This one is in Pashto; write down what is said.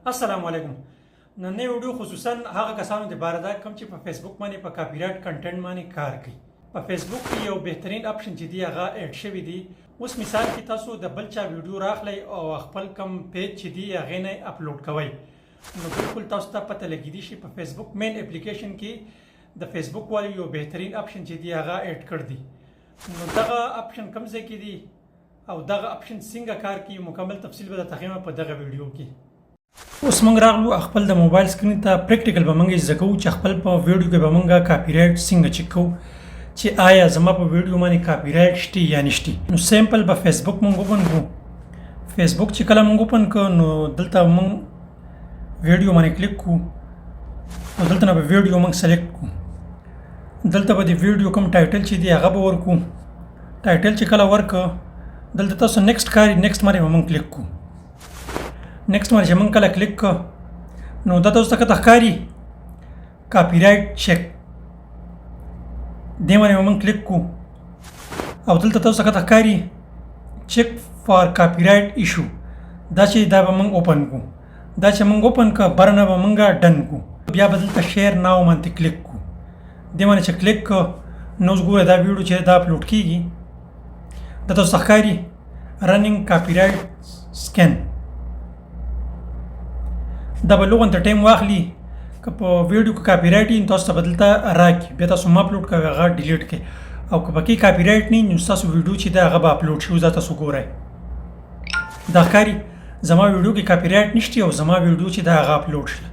السلام علیکم. نننۍ ویډیو خصوصا هغه کسانو دپاره ده کوم چې په فیسبوک باندې په کاپي رایټ کنټنټ باندې کار کوي. په فیسبوک کې یو بهترین اپشن چې دی هغه اډ شوی دی. اوس مثال کې تاسو د بل چا ویډیو راخلئ او خپل کم پیج چې دی هغې نه اپلوډ کوئ، نو بالکل تاسو ته پته لګیدی شي. په فیسبوک مین اپلیکیشن کې د فیسبوک والو یو بهترین اپشن چې دی هغه اډ کړ دی. نو دغه اپشن کوم ځای کې دی او دغه اپشن څنګه کار کوي، مکمل تفصیل به درته ښیم په دغه ویډیو کې. اوس موږ راغلو خپل د موبایل سکرین ته. پریکټیکل به موږ زده کوو چې خپل په ویډیو کې به موږ کاپی رایټ څنګه چک کوو چې آیا زما په ویډیو باندې کاپی رایټ شته یا نشته. نو سمپل به فیسبوک موږ اوپن کوو. فیسبوک چې کله موږ اوپن کړو، نو دلته موږ ویډیو باندې کلیک کوو او دلته نه به ویډیو موږ سلیکټ کوو. دلته به د ویډیو کوم ټایټل چې دی هغه به ورکو. ټایټل چې کله ورکو، دلته تاسو نیکسټ کاری، نیکسټ باندې به موږ کلیک کوو. نیکسټ باندې چې موږ کله کلیک کو، نو دا تاسو ته کته ښکاري کاپی رایټ چیک، دې باندې موږ کلیک کو او دلته تاسو ته کته ښکاري چیک فار کاپی رایټ ایشو. دا چې دا به موږ اوپن کو. دا چې موږ اوپن کو، برنه به موږ ډن کو. بیا به دلته شیر ناو باندې کلیک کو. دې باندې چې کلیک کو، نو اوس ګوره دا ویډیو چې دا اپلوډ کیږي. دا تاسو ته ښکاري رننګ کاپی رایټ سکن. دا به لږ غونته ټایم واخلي. که په ویډیو کې کاپی رایټ وي، نو تاسو ته به دلته راکړي، بیا تاسو مه اپلوډ کوئ، هغه ډیلیټ کړئ. او که پکې کاپی رایټ نه وي، نو ستاسو ویډیو چې ده هغه به اپلوډ شي. اوس دا تاسو ګورئ، دا ښکاري زما ویډیو کې کاپی رایټ نشته او زما ویډیو چې ده هغه اپلوډ شوه.